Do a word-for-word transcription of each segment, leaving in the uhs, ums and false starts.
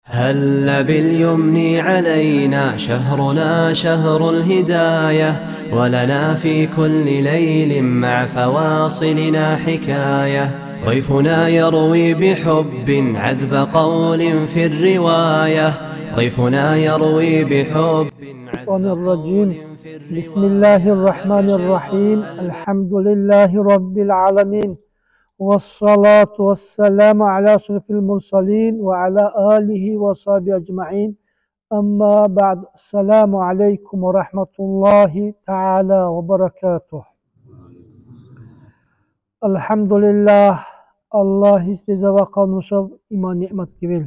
هل باليمن علينا شهرنا شهر الهداية، ولنا في كل ليل مع فواصلنا حكاية. ضيفنا يروي بحب عذب قول في الرواية. ضيفنا يروي بحب عذب الشيطان الرجيم. قول في الرواية. بسم الله الرحمن الرحيم. الحمد لله رب العالمين. والصلاة والسلام على أشرف المرسلين وعلى آله وصحبه أجمعين. أما بعد. السلام عليكم ورحمة الله تعالى وبركاته. الحمد لله. Аллагьис деза вахъал нушаб иман-ниъмат гибил.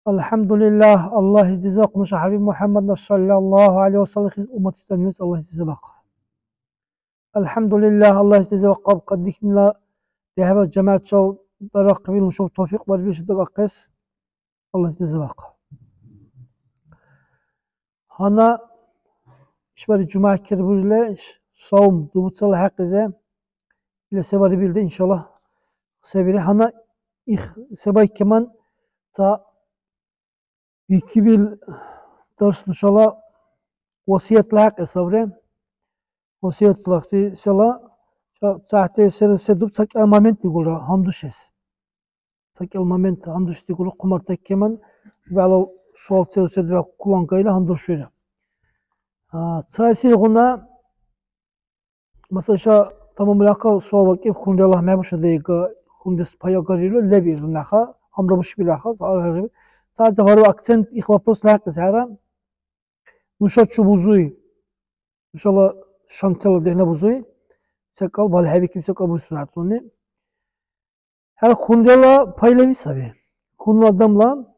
الحمد لله. Аллагьис деза вахъал нуша ХӀябиб МухӀяммадла саллаллагьу гӀялайгьи ва саллам умматис данилис Аллагьис деза вахъал. الحمد لله, Аллагьис деза вахъаб кадихьнила дехӀба жамягӀятчил дарахъибил нушаб тавфикь барибил шадагахъес. Аллагьис деза вахъаб. Гьанна ишбархӀи жумягӀ кербурили, савм дубуцала хӀякьизе, ила се барибилра, иншаллагь, се бири. Гьанна их се байкеман ца Икибил дарс нушала васиятла хӀякьли сабри. Васиятла ахъти села ца-, цахӀти се, се дуб ца кӀел момент дигулра гьандушес. Ца кӀел момент гьандуш дигулра, хъумартаккеман, вегӀла суалтира се дибяхъ куланкайла гьандуршуира. А, ца сегъуна Масала, иша таманбирахъа суал вакӀиб, хунрала гьмягӀбуша дайга, хунрес пай агариру, леб ил нунаха, гьамра бушибираха, ца-, ца-, ца-, гьару акцент их вопрос лякьес хӀера. Нуша чу бузуй, нушала шантала дехӀна бузуй, секӀал балхӀебикиб, секӀал бурсбиратлуни. ХӀера, хунрала пайлаби саби. Хунрала адамла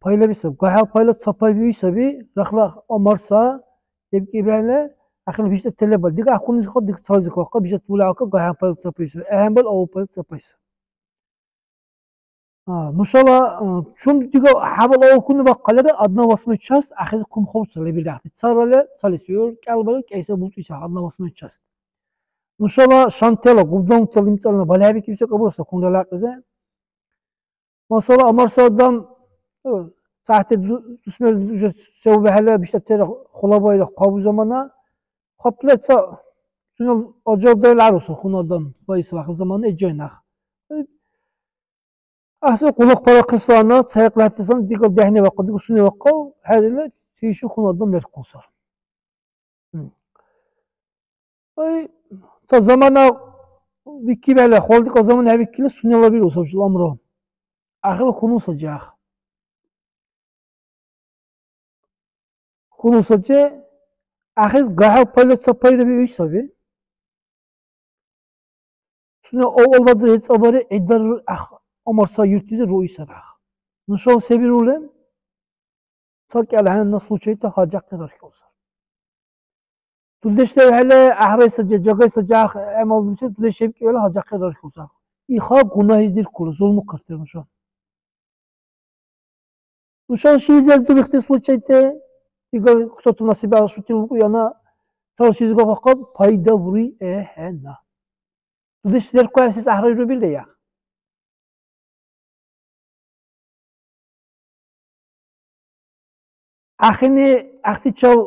пайлаби саби. ГахӀял пайла ца пай биуй саби. Рахла амарса, лебкӀибхӀели, ахирла биштӀа телебал. Дига ахъуни зикъа, дига цализикъа, вахъа биштӀа була ака, гахӀял пайла ца пай саби. АхӀенбал авал пайла ца пай саби. А, нушала, а, чум дига хӀябал авал хьуни бахъалира, одна восьмая часть ахизи хъумхъур ца лебил ахъти. Царали, цалис виур, кӀялбали, кӀейса бултӀиса, одна восьмая часть. Нушала шантала, губдомтала имцӀалана балхӀебикибси кабурса хунрала кьизе. Масала, амарса адам, э, цахӀти ду-, дусмер уже се убехӀела биштӀатира хулабаира хъабу замана. Хапла ца сунел ажалдайла гӀяруса хун адам вайси вахъа замана иджай нах. Э, ГӀяхӀси къуллукъ парахъеслана, цайхъла гьатӀесан дигал дяхӀни вахъу, дигал сунела вахъу, хӀеръили, тишу хьунул адам лерхъул сар. М. Ай, ца замана бикибхӀели, хвалдикӀа замана хӀебикили, сунела биру саб шул амру. Ахир хьунул саджи ах. Хьунул саджи, ахис гахӀял пайла ца пайда биуй саби. Сунела авал базир гьецӀабари гӀидарра ах, амарса юртлизи руисар ах. Нушала се бирули? Ца кӀел гьанна случайта гьаджахъи рархиусар. Дудеш левхӀели, гӀяхӀрайса жа-, жагайса жагьахъи гӀямал дусир, дудеш хӀебкӀибхӀели гьаджахъи рархиусар. Иха гунагьиз диркула, зулмукартира нуша. Нушала шилизир дурихти случайти, дигар кто-то на себя ощутил букӀуяна, цала шилизга бахъал пайда бури, эхӀена. Дудеш леркуяси гӀяхӀрайрубилра я. Ахини ахтичал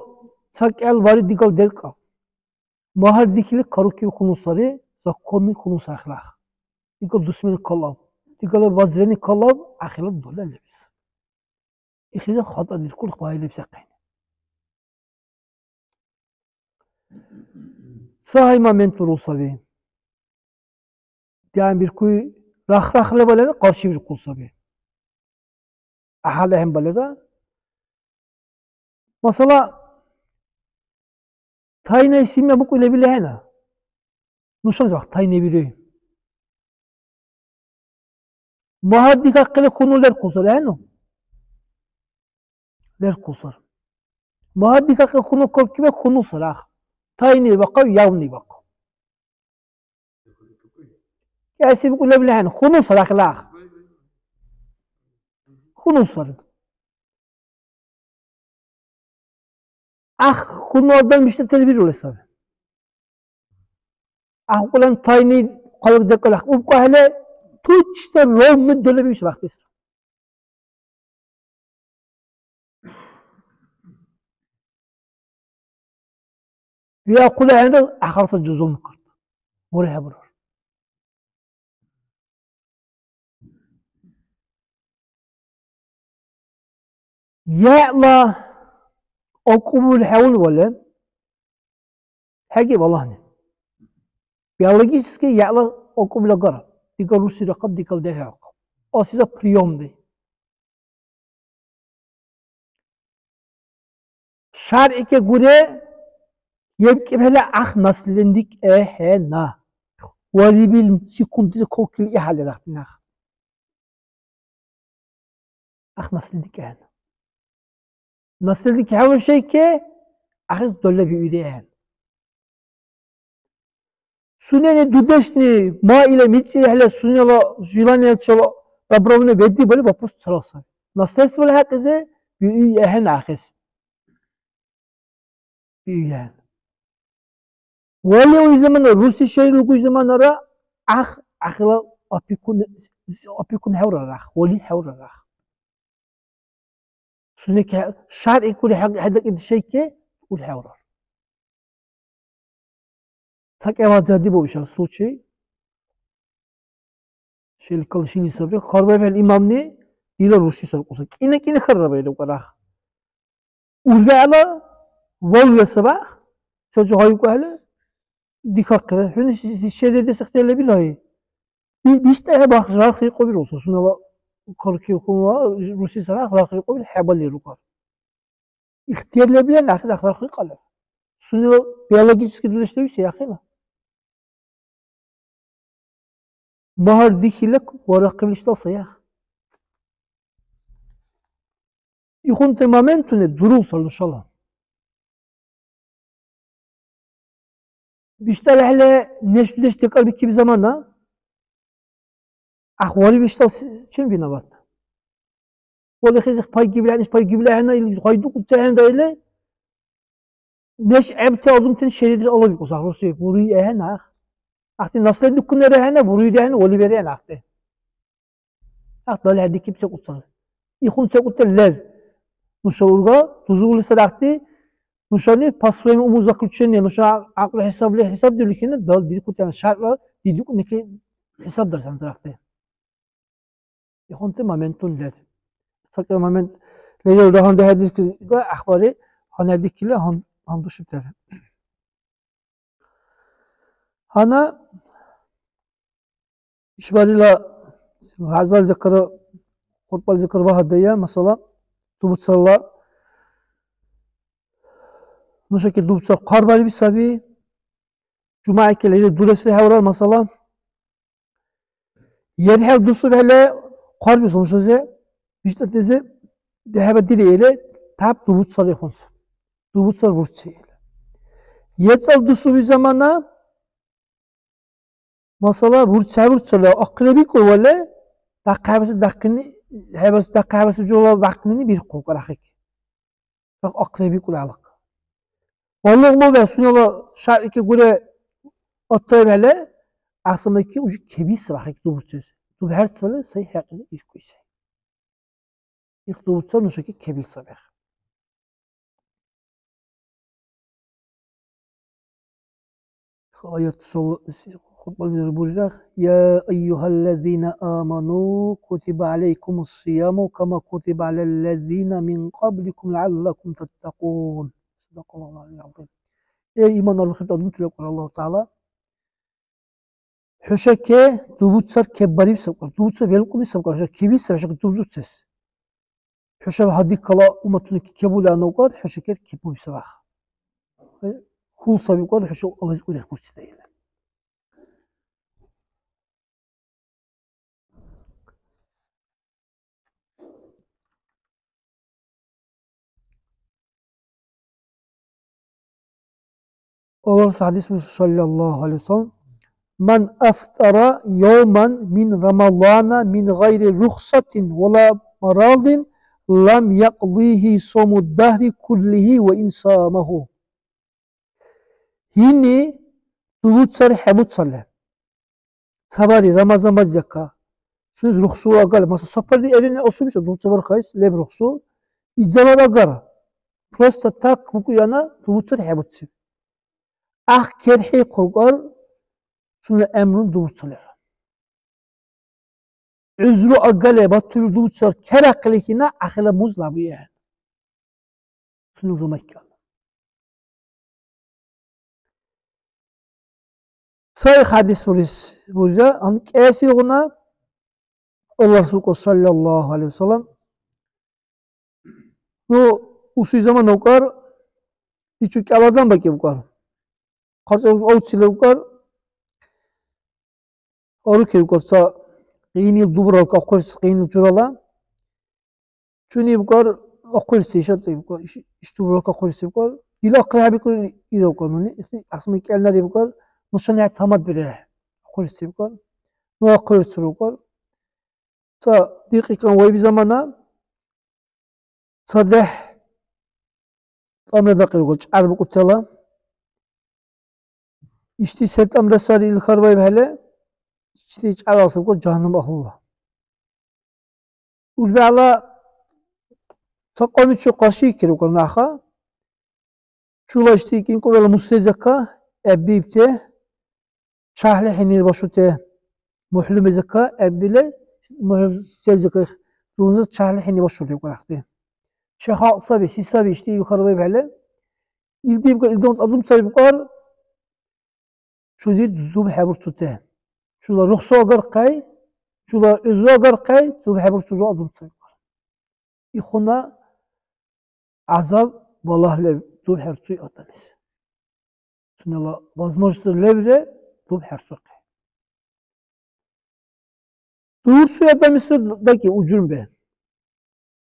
ца кӀел вари дигал делкӀал. Магьар дихили карукиб хьунул сари, законный хьунул сари ахилах. Дигал дусмени калаб, дигала базрени калаб, ахила доля лебис. Ихила хатӀа диркур байли бисахъен. Ца гьай момент бурул саби. ДигӀянбиркуй, рах-рахла балера къаршибиркур саби. ГӀяхӀял ахӀен балера. Масала, тайная семья букӀуй лебил ахӀена. Нушанзи вахт тайная бируй. Магьар дигахъили хьунул леркусар, ахӀену? Леркусар. Магьар дигахъили хьунул кабкибе хьунул сар, ах. Тайный бахъал, явный бахъал. КӀиэсиб кӀулебли ахӀен, хьунул сар, ахила, ах. Хьунул сар. Ах, хьунул адам биштӀатали бирули саби. ГӀякьлан тайный хъалиб декӀар ахъ. УбкӀахӀели, точно ровно долеби иш бахъдесра. Виахъули ахӀенра, ахъарса жузун карта. Мури хӀебурар. Яла акӀубли хӀевли вале, хӀегиб Аллагьни. Биологически яла акӀубли агара. Дигал рурси рахъаб, дигал дерхӀе рахъаб. Асиза приёмный. ШаргӀикегуре, ебкӀибхӀели гӀяхӀ наследник ахӀена. Варибил секундизе кокили ихӀялли рахъни нах. ГӀяхӀ наследник ахӀена. Наследник хӀевушайке, гӀяхӀис доля биури ахӀен. Сунени дудешни ма или мицӀирехӀе сунела желаниечила добровольно бедибали вопрос цала саби. Наследствола хӀякьлизи биуй ахӀен гӀяхӀис. Биуй ахӀен. Вали уй замана, рурси шери лугуй заманара гӀяхӀ, гӀяхӀила опекун, опекун хӀеврар гӀяхӀ, вали хӀеврар гӀяхӀ. Сунеке шарикули хӀед-, хӀедакӀибти шайке улхӀеврар. Ца кӀямал задибу иша случай. Шел калшили сабри. ХарбаибхӀели имамни дила рурси саркьуса. КӀина-кӀина хьаррабаили укарах. УрбегӀла валуя сабах. Ца жагьайукӀухӀели дихахъира. ХӀуни ши-, ши-, шедедес ихтияр лебил гьаи. Би-, биштӀа хӀебарх-, рархрикьубирулса, сунела каркилхунала рурси сарах рархрикьубил хӀебалирукар. Ихтияр лебли ахӀи, ахъ рархрикьалли. Сунела биологический дудеш левиси ахӀила. Магьар дихьила варахъибли иштӀал сай ахӀ. Ихунти моментуни дурул сар нушала. БиштӀалахӀели неш-, неш декӀарбикиб замана, ахъвали биштӀал с-, чум виноват? Вали хизих пайгибли ахӀенис пайгибли ахӀена, или гъайдукӀути ахӀенра или, неш гӀебти адамтани шеридеш алавикӀус, ахъруси буруй ахӀен, ахъ. Ахъти наследникунара ахӀена, буруйри ахӀена, вали бери ахӀен ахъти. Ахъ далхӀедикиб секӀуцар. Ихун секӀутер лер. Нуша урга дузули сарахти, нушани по своему умозаключению, нуша гӀякьлу хӀисабли хӀисабдиули хӀина, дал диркутяна шарла дидукӀники хӀисабдарсан сарахти. Ихунти моментун лер. Цакьа момент лерил рагьанди хӀедикили ахъбари, гьанхӀедикили гьан-, гьандушибтари. Гьанна ишбарила вягӀзализиркара, хутӀбализиркара багьадая, масала, дубуцарла, нушаки дубуцар хъарбариби саби, жумягӀикила или дуресри хӀеврар, масала, ЕрхӀел дусубхӀели хъарбиуси нушази биштӀатизи дехӀеба дири или, тяп дубуцар ихунси. Дубуцар бурци или. ЕцӀал дусуби замана, масала, бурци-бурцала ахъри бикӀули валли, дахъхӀебаси дахъхӀини, хӀебаси дахъхӀебаси жула бахъхӀини бирхъу карахъики. Ахъ-, ахъри бикӀули гьалакьа. Валлагь, луга сунела шарики гуре оттаибхӀели, гӀясамайки уже кебис рахъик дубурцес. ДубхӀерцали сай хӀекьли иркуси. Их дубурцар нушаки кебил сабехъ. Аят сол-, хутӀбализир бурира: «يا أيها الذين آمنوا كتب عليكم الصيام كما كتب على الذين من قبلكم لعلكم تتقون». صدق الله العلي العظيم. Эй, иман арбухибти адамтала, викӀар Аллагь ТагӀяла, хӀушаке дубуцар кеббариб сабкар, дубуцар белкӀуни сабкар, хӀуша кебиса хӀушаке дубуцес. ХӀушаб гьадикала умматуни кебули ана укӀар, хӀушакер кебуби сабах. Хьул саби укӀар, хӀуша Аллагьлис урехбурцила или. Аллагьла хӀядис бу, саллаллаху гӀалайхи ва саллям: «من أفطر يوما من رمضان من غير رخصة ولا مرض لم يقضه صوم الدهر كله وإن صامه». Гьини дубуцар хӀебуцалли, ца бари Рамазан баззака, сунес рухсу агали, масала, сапарли эрини асубица дубуцар баркайс леб рухсу, изалар агара. Просто так букӀуяна дубуцар хӀебуциб. ГӀяхӀ керхӀейхъулкӀар, сунела гӀямру дубуцалира. ГӀузру агали, батули дубуцар керахъили кина, ахила муз лабуи ахӀен. Сунела замайкан. Сай хадис бурис, бурира, ан кӀиэсилгъуна Аллагь Расулка саллаллаху гӀалайхи ва саллям, ну, уси замана укӀар, дичу кӀел адам бакӀиб укӀар. ХъарчӀа авцили укӀар, арукиб укӀар, ца къинил дубурал кахъурси, къинил чурала. Чуни ибкӀар, ахъвирси ишад ибкӀар, иш-, ишдубра ахъвирси ибкӀар. Дила ахъри хӀебикӀули ира укӀар нуни. Ишди асма кӀелнар ибкӀар, нушани хӀед гьамадбирехӀе. Ахъвирси ибкӀар. Ну ахъвирсири укӀар. Ца диркьикан вайби замана, цадехӀ тӀамра дакьиргу чӀярбукӀутала. Ишди се тӀамра сари ил хьарбаибхӀели, ишди чӀярал сабкӀун жагьаннам агьлула. Ил бегӀла ца кьуначи къаршиикируга наха, чула ишди кӀинкӀурала мусезака гӀеббиибти, чяхӀли хӀинир башути мухӀлумезака гӀеббили, мухӀлумезака дунза чяхӀли хӀини башули кьурахъти. Чи халкь саби, си саби ишди ил хьарбаибхӀели, илдибга илдигъунти адам сарибкӀар, чули дуб хӀебурцути. Чула рухсу агархъай, чула гӀузру агархъай, дуб хӀебурцура адам сарибкӀар. Ихуна гӀязаб балагь леб дуб хӀерцуй адамис. Сунела возможность лебри дуб хӀерцухъи. Дубурцуй адамисра даги ужурбе.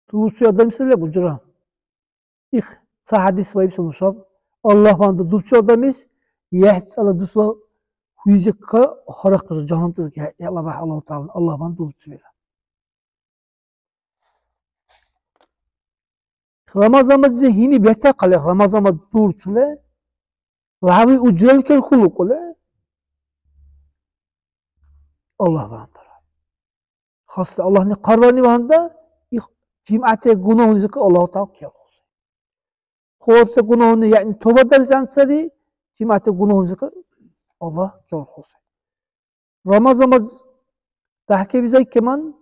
Дубурцуй адамисра леб ужура. Их ца хӀядис ваибси нушаб. Аллагь ванда дубцуй адамис, яхӀ цӀала дусла хӀуйзика гьарахъес жагьаннамтазги хӀелабяхӀ Аллагьу ТагӀялан, Аллагь ванда дубцуйра. Рамазанбази гьини бетахъали, Рамазанбад дурцули, лави ужрал керхулукӀули, Аллагь вантара. Хасли Аллагьни хъарбарни ванда, их жимгӀятла гунагьунизика Аллагьу ТагӀяла керхуси. Хурта гунагьуни, яъни, тоба дарес анцари, жимгӀятла гунагьунизика Аллагь керхуси. Рамазанбаз дяхӀкебизайккеман,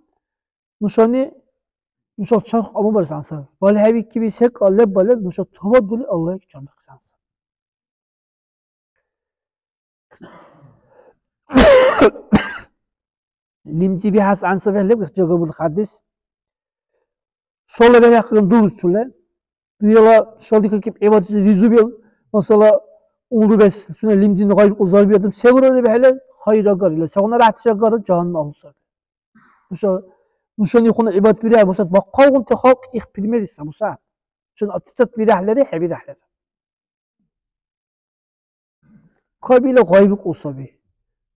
нушани, нушала чарх амубарес гӀян саби. БалхӀебикиби секӀал леб балер, нуша тугьбадули Аллагьли чарбихъес гӀян саби. Лимти бихӀяс гӀян саби леб, их жагабул хадис. Сола берхӀехъан дурцули, дила шалдикакиб гӀибадат ризубил, масала, унрубес сунела лимдин гъайрикӀули зарби адам се буралли бихӀели, хайр агар, ила сегъуна ряхӀти агара, жагьаннам агьлу саби. Нуша, нушани хъуна гӀибадат бирая, бусад бахъалгъунти халкь их пример иса, бусад. Нушани аттестат бирахӀлири, хӀебирахӀлири. Кабила гъайбикӀу саби.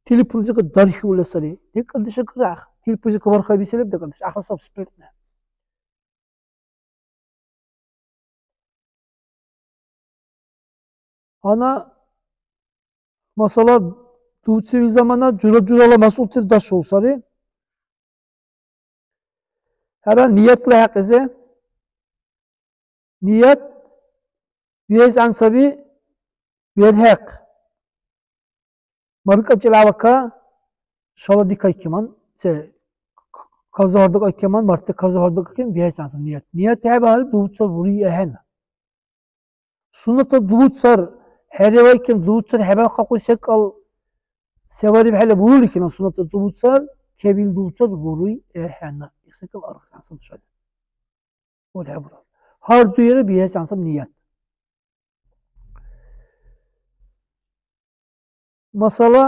Телефонзика дархиула сари. ДекӀардеш агара, телефонзика бархаби се леб декӀардеш? Ахъра саб спиртна. Гьанна, масала, дуцили замана жура-журала масъулти дашул сари. ХӀера, ниятла хӀекьлизи. Ният виэс гӀян саби, верхӀехъ. Маркачил гӀявака шала дикайкиман, се, к-, к-, каза гьардакайкиман, марти каза гьардакайким, виэс гӀян саби ният. Ният хӀебагьалли, дубуцар бури ахӀен. Суннатла дубуцар хӀеревайким, дубуцар хӀебалхъахъуй секӀал се варибхӀели бурули кина, суннатла дубуцар, кебил дубуцар буруй ахӀенна. Их секӀал аргъес гӀян сабушали. Ули хӀебурар. Гьар дуира бихӀес гӀян саб ният. Масала,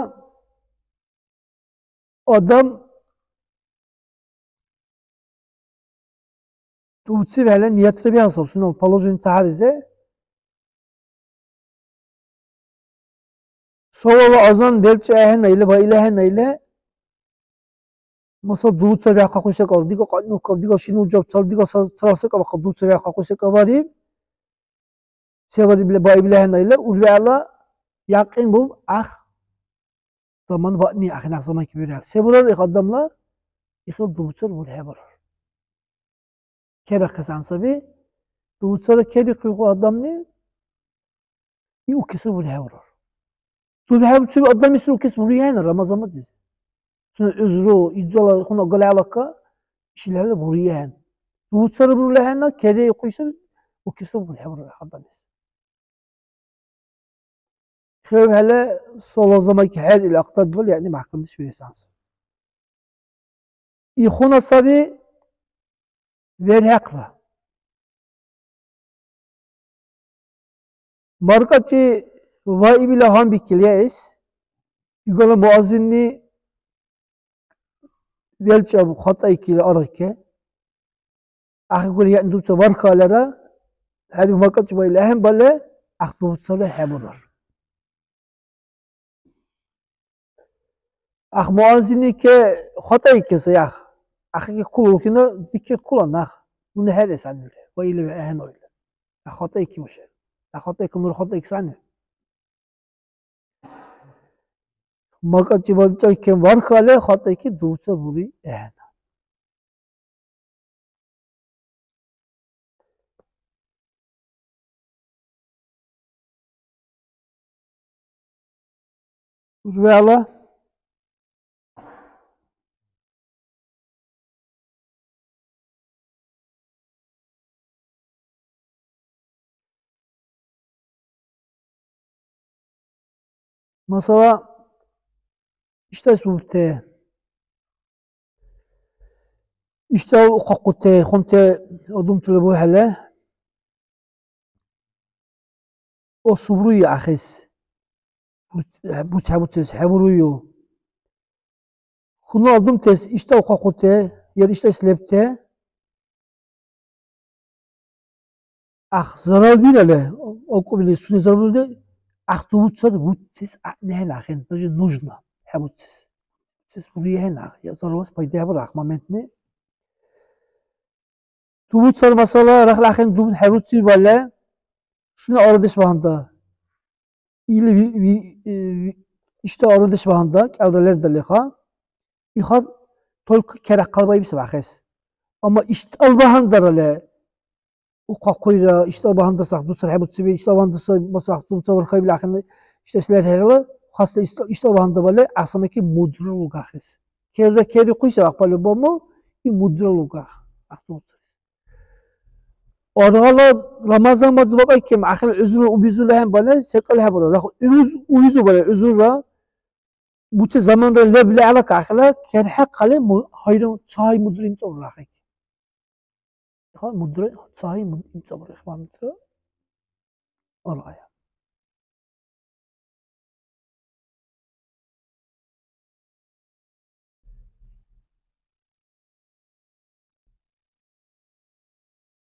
адам дубцибхӀели ниятра биалсаб сунела положение тяхӀяризе. Савала азан белчӀи ахӀенна или ва или ахӀенна или, масала, дубцар бяхъахъуй секӀал, дига кьаннукаб, дига шинну жаб, цал дига царал секӀал бахъал дубцар бяхъахъуй секӀал бариб. Се бариб или, баиб или ахӀенна или, урвяла якьин буб, ах, заман ваъни, ахӀен, ах, заман кибиря. Се бурар их адамла, ихил дубцар бурхӀебарар. Керахъес гӀян саби, дубцара керихъуйхъу адамли, и укесра бурхӀебарар. ДубхӀебуциб адамис рукес буриахӀен Рамазан мазизи. Сунела гӀузру, илдала хьуна галгӀелака, ишилхӀела буриахӀен. Дубуцара бурули ахӀенна, керейхъуси укесра бурхӀебурар адамис. ХӀебхӀела сола замайки хӀед ил ахтардибал, яъни мяхӀкамдеш вирес анса. Ихуна саби верхӀехъра. МаркӀачӀи ваибила гьанбикили яэс, дигала муаззинни велчӀаб хатӀаикили аргъике. АхӀекӀули яъни дубца вархалара, хӀядиб маркӀачӀи ваили ахӀен бале, ахъ дубцала хӀебурар. Ах муаззинни ке хатӀаикеса ях. Ахике кулукина дике кула нах. Нуни хӀерес гӀягӀнили. Ва или ахӀен ойла. Ах хатӀаики уша. Ах хатӀаики нур хатӀаикес гӀягӀни. МаркӀачӀи балчӀайкен вархале хатӀаики дубца бури ахӀена. УрвегӀла Масала, иштяйс убте, иштял ухъахъуте, хунте адамтала бухӀели, о субруи ахӀес, буц-, буц-, хӀебуцес хӀебуруйу. Хьунул адамтас иштял ухъахъуте, яра иштяйс лебте, Ах зарал биралли, акӀубли сунезар бурди, ах дубуцар буцес гӀягӀнихӀен ахӀен, даже нужно хӀебуцес. Буцес бургьехӀен ах, я заралас пайда хӀебур ах моментни. Дубуцар масала, рахла ахӀен дубуц хӀебуцибали, сунела арадеш багьандан. Или ви-, ви-, э, ви-, ишди арадеш багьандан, кӀелра лердалиха. Иха только керахъалбаибси бахес. Амма иштӀал багьандарали, Ухъахъуйра, ишдала багьандан сах дуцар хӀебуциб, ишдала багьандан са-, ма сах дуцар вархаибли ахӀенну, ишдас лерхӀерала, хасла ишдала, ишдала багьандан бале, гӀяхӀсамаки мудра лугахъес. Керра керихъуй сабах, по-любому, и мудра лугахъ, ахъдуцарис. Аргъала Рамазан мазбакьай кем, ахир гӀузру убизули ахӀен бале, секӀал хӀебура. Рах-, уйз-, уйзу бале, гӀузурра, буци заманра лебли гӀела кахила, керхӀехъали му-, хайран, цай мудра имцӀабурахъи. Ха, мудра, цай муд-, имцӀабур, ихван мудра. Аргъая.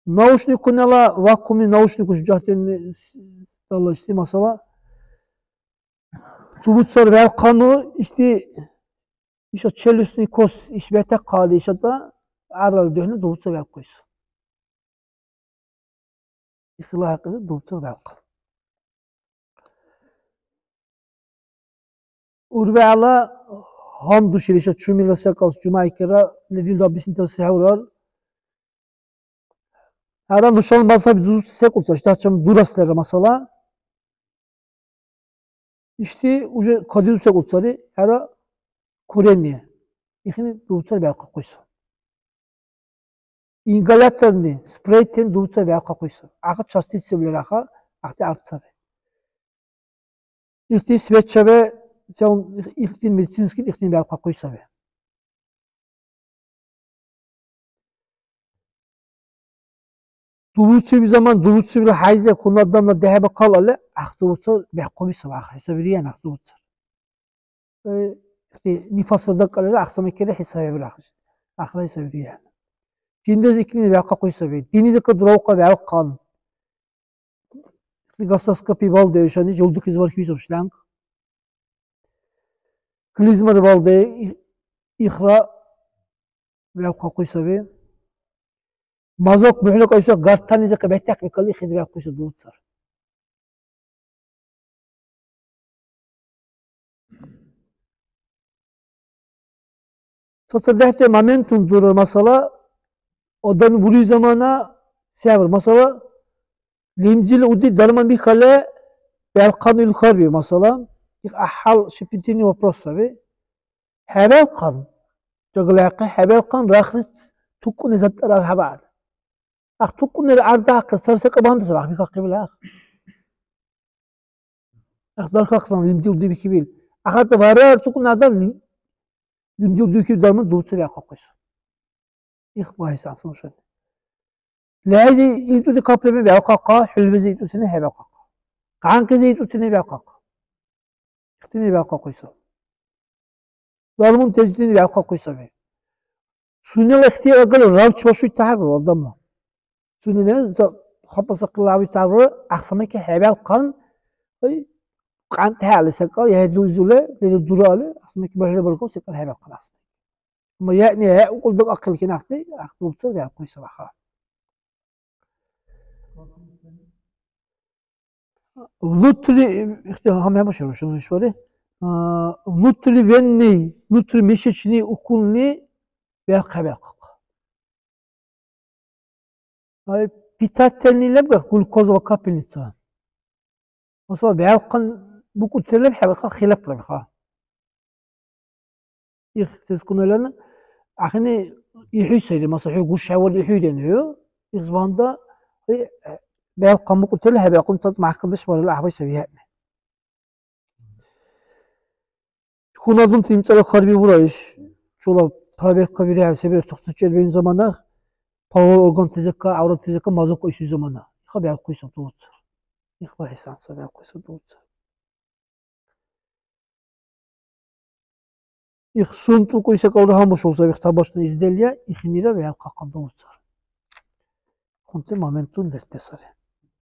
Наушникунала вакууми наушнику жагьтени с-, далла ишди масала. Дубуцар вялхъану ишди Иша челюстный кость иш бетахъали ишата гӀяррала духӀна дубуцар вялхъуйс. Ихила хӀякьлизир дубуцар вялхъа. УрбегӀла гьандушили иша чумила секӀал жумайкира лерилра биснитас хӀеврар. ХӀера, нушала мазгьаб дузути секӀулцаш, дачам дураслира масала. Ишди уже кадизу секӀулцари, хӀера, курение. Ихини дубуцар бялхъахъуйса. Ингаляторни, спрейтен дубуцар бялхъахъуйса. Аха частицаблираха, ахти арцари. Ихти свечабе, сен ихти медицинский ихти бялхъахъуй саби. Дубуциб заман, дубуцибра хӀяйзе хьунадамла дехӀеба калалли, ахъ дубуцар бяхъуби саби, ахъ хӀисабириан ахъ дубуцар. Э, ихти нифасра дакӀалира ахъ самекили хӀисабирахъи. Ахъра хӀисабириан. Жиндез икни бялхъахъуй саби. Динизирка дуравхъа бялхъан. Гастроскопия балде ишани жолдухъес бархьибсаб шланг. Клизмар балде и-, ихра вялхъахъуй саби. Мазок бухӀнакайса гортаннизирхъи бетахъбикалли, хидвяхъуйса дубуцар. ЦацадехӀти моментуни дурар, масала, адам бури замана сявр, масала, лимзила уди дарман бихале, бялхъан ил харби, масала, Их гӀяхӀял щепетильный вопрос саби. ХӀебелхъан, жагала хӀекьи, хӀебелхъан рахли тукуни забтӀара архӀябаъни. Ахъ тукунира ардахъес, царсакӀа бандас вяхӀ бикахъибил ахъ. Ахъ дархахъес ван лимдил дубикибил. Ахъата варар тукун адам лим-, лимдил дубикиб дарман дубцили ахъахъес. Их багьес ансан нушани. Лайзи итути каплими бялхъахъа, хӀулбизи итутини хӀебялхъахъа. Къянкъизи итутини бялхъахъа. Ихтини бялхъахъуй саби. Залмунтазитини бялхъахъуй саби. Сунела ихтияр агара, раб чебашуй тяхӀярбару адамла. Сунела за хапа сакъилави тавра, ахсамаки хӀебялхъан, ай, къантӀхӀели секӀал, я хӀедлуизули, лерил дурали, ахсамаки бахӀри баргу секӀал хӀебялхъан ахсамаки. Амма яъни хӀеъкӀул даг ахъили кинахти, ахъдубцар бялхъуй сабаха. Внутри-, ихти гьамхӀебаши рушуну ишбари. А, внутривенный, внутримышечный уколни бяхъхӀебяхъахъа. Ай, питательный лебгах, глюкозала капельница. Масала, бялхъан букӀутир леб, хӀебяхъа хилап леб, ха. Их сескуналана ахини ихӀуй сайри, масала, хӀу гушхӀеввал ихӀуйрен хӀу, их заманда, э, бялхъан букӀутирли хӀебялхъун цад мяхӀкамдеш барили гӀяхӀбай саби хӀеъни. Хьунадунти имцӀала хъарбиура иш, чула проверка бирехӀе, се бирар тухтурчи чебиин замана, половой органтазирка, гӀявратазирка мазок ишуй замана. Иха бялхъуй саб дуцар. Их багьесан саб бялхъуй саб дуцар. Их сунтӀукьуй секӀалра гьанбушули саби, их табачный изделия, ихинира вегӀ кьакьабдауцар. Хунти моментуни лерти сари.